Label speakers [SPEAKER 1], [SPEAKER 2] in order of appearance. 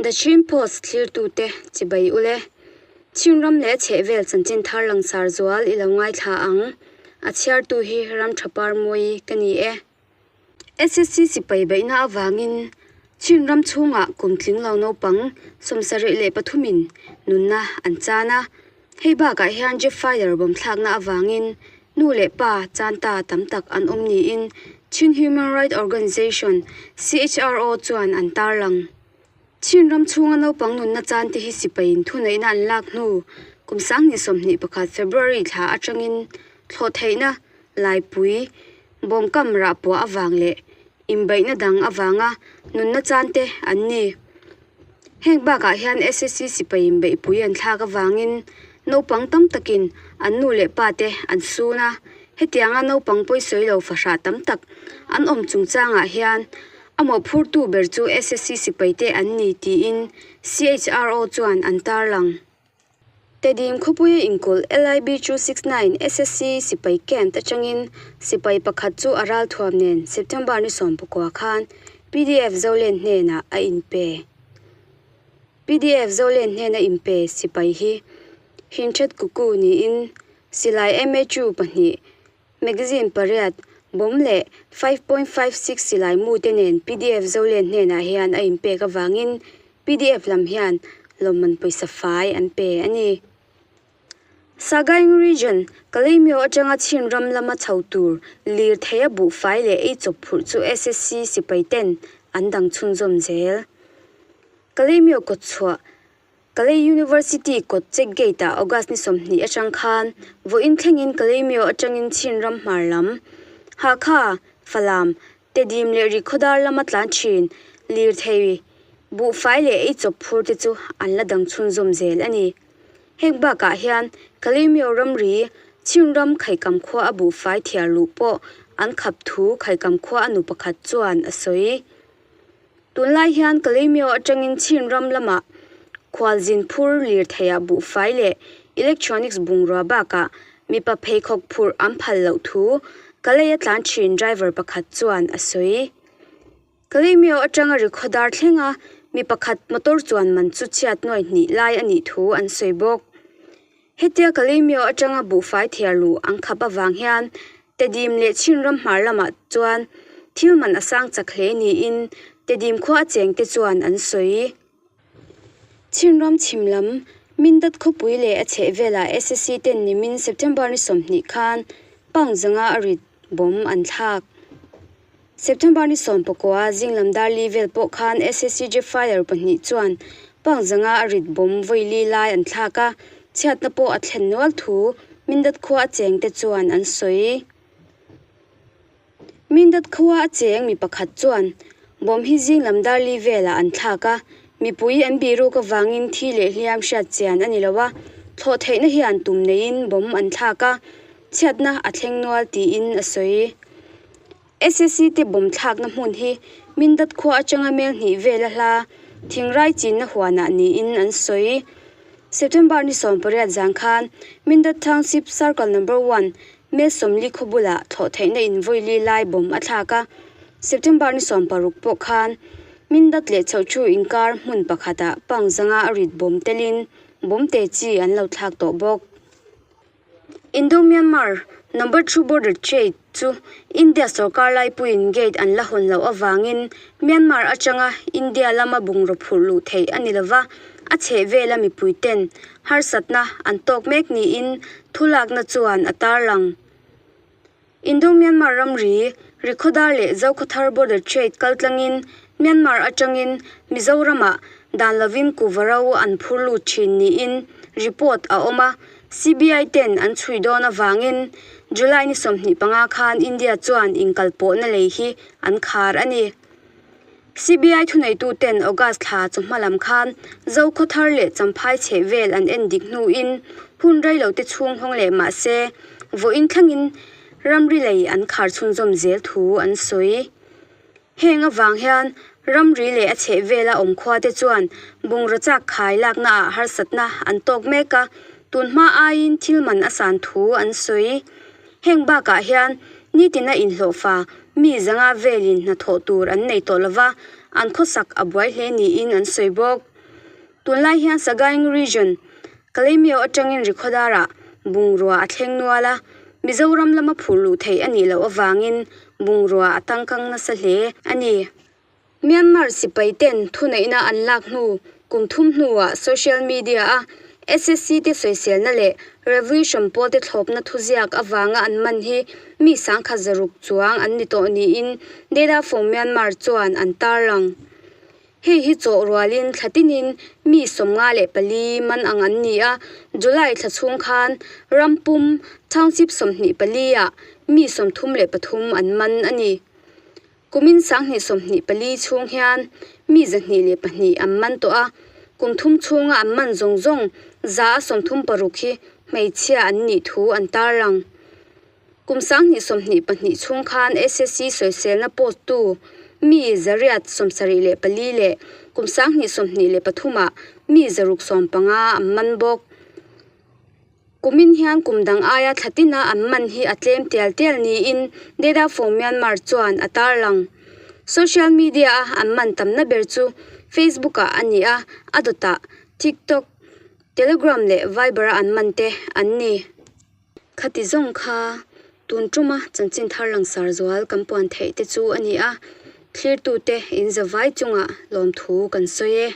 [SPEAKER 1] The Chin Post thlirtute chibai ule. Chinram le a chehvel chanchin thar langsar zual i lo ngaithla ang. A chhiartu hi Ramthapar Mawi ka ni e. SSC sipai beihna avangin Chinram chhungah kum tling lo naupang 73 in nunna an chan a. Hei bakah hian jet fighter bawm thlakna avangin nu leh pa chan ta tam tak an awm niin Chin Human Rights Organization, CHRO, chuan an tarlang. Chin ram chhunga naupang nunna chan te hi sipaiin thuneihna an lak hnu kum 2021 February thla atangin thlawh theihna laipui bawmkam rah puah avang leh inbeihna dang avanga nunna chan te an ni. Heng bakah hian SSC sipai inbeihpui an thlak avangin naupang tam takin an nu leh pa te an sun a, hetianga naupang pawisawi lo fahrah tam tak an awm chungchangah hian a mawhphurtu ber chu SSC sipai te an ni tiin CHRO chuan an tarlang. Tedim khawpuia inkawlh LIB 269 SSC sipai camp atangin sipai pakhat chu a ralthuam nen September ni 19 khan PDF Zolen hnenah a inpe. PDF Zolen hnena inpe sipai hi Hinthet Kuku niin silai MHU pahnih, magazine pariat, bomb leh 5.56 silai mu te nen PDF Zolen hnenah hian a inpek avangin PDF lam hian lawmman pawisa fai an pe a ni. Sagaing Region, Kalaymyo atanga Chin ram lama chho tur lirthei a buhfai leh ei chawp phurh chu SSC sipai ten an dang chhunzawm zel. Kalaymyo kawtchhuah, Kalay University kawt check gate ah August ni 20 atang khan vawiin thlengin Kalaymyo atangin Chin ram hmar lam, Hakha, Falam, Tedim leh Rihkhawdar lama tlan thin lirthei buhfai leh ei chawp phur te chu an la dang chhunzawm zel a ni. Heng bakah hian Kalaymyo ramri Chhimram Khaikam khua a buhfai thiar luh pawh an khap thu Khaikam khua a nu pakhat chuan a sawi. Tunlai hian Kalaymyo atangin Chhimram lamah khualzin phur lirtheiah buhfai leh electronics bungrua bakah mipa pheikhawk phurh an phal loh thu Kalay a tlan thin driver pakhat chuan a sawi. Kalaymyo atanga Rikhodar thlenga mi pakhat motor chuan man chu chhiat nuai hnih lai a nih thu an sawi bawk. Hetia Kalaymyo atanga buhfai thiar luh an khap avang hian Tedim leh Chhinram hmar lamah chuan thil man a sang chak hle niin Tedim khua a cheng te chuan an sawi. Chhinram chhim lam, Mindat khawpui leh a chheh velah SSC ten nimin September ni 20 khan pound zanga a rit bawm an thlak. September ni 19 zinglam dar li vel pawh khan SSC jet fighter pahnih chuan pound zanga a rit bawm vawi li lai an thlak a, chhiatna pawh a thlen nual thu Mindat khua a cheng te chuan an sawi. Mindat khua a cheng mi pakhat chuan bawm hi zinglam dar li velah an thlak a, mipui an bihruk avangin thi leh hliam hriat chian a ni lo a, thlawh theihna hian tum neiin bawm an thlak a, chhiatna a thleng nual tiin a sawi. SSC te bawm thlakna hmun hi Mindat khua atanga mel hnih vela hla thingrai chinna huanah niin an sawi. September ni 18 zan khan Mindat Township Circle Number One mel 40 khaw bulah thlawh theihna in vawi li lai bawm a thlak a, September ni 16 pawh khan Mindat leh Chhohchu inkar hmun pakhatah pound zanga a rit bawm telin bawm te chi an lo thlak tawh bawk. Indo-Myanmar Number Two Border Trade chu India sorkar laipuiin gate an la hawn loh avangin Myanmar atanga India lama bungraw phurh luh theih a ni lova, a chhehvela mipuiten harsatna an tawk mek niin thulakna chuan a tarlang. Indo-Myanmar ramri, Rikhodar leh Zokhawthar Border Trade kaltlangin Myanmar atangin Mizoramah dan lovin kuhva ro an phur lut thin niin report a awm a, CBI ten an chhui dawn avangin July ni 25 khan India chuan inkalpawhna lei hi an khar a ni. CBI thuneituten August thla chawhma lam khan Zokhawthar leh Champhai chheh vel an en dik hnuin hun reilote chhung hawng leh mah se vawiin thlangin ramri lei an khar chhunzawm zel thu an sawi. Heng avang hian ramri leh a chheh vela awm khua te chuan bungraw chak khai laknaah harsatna an tawk mek a, tunhma aiin thil man a san thu an sawi. Heng bakah hian nitina inhlawhfa mi zanga velin hnathawh tur an nei tawh lova, an khawsak a buai hle niin an sawi bawk. Tunlai hian Sagaing Region, Kalaymyo atangin Rikhodar-ah bungrua a thleng nual a, Mizoram lama phur luh theih a nih loh avangin bungrua a tangkang nasa hle a ni. Myanmar sipai ten thuneihna an lak hnu kum thum hnuah social media-a SSC te sawiselna leh Revolution pawl te thlawpna thuziak avanga an man hi mi sangkhat zaruk chuang an ni tawh niin Data for Myanmar chuan an tarlang. Hei hi chawh rualin thla tinin mi 54 man ang an ni a, July thla chhung khan ram pum township 24 ah mi 33 an man a ni. Kumin 2024 chhung hian mi 202 an man tawh a, kum thum chhunga an man zawng zawng 136 hi hmeichhia an nih thu an tarlang. Kum 2022 chhung khan SSC sawiselna post tu mi 874 leh kum 2023 ah mi 615 an man bawk. Kumin hian kum dang aia thla tina an man hi a tlem tial tial niin Data for Myanmar chuan a tarlang. Social media-a an man tamna ber chu Facebook-ah a ni a, a dawtah TikTok, Telegram leh Viber-a an man te an ni. Khati zawng kha tun tuma chanchin thar langsar zual kan puan theih te chu a ni a, thlirtute in zavai chungah lawmthu kan sawi e.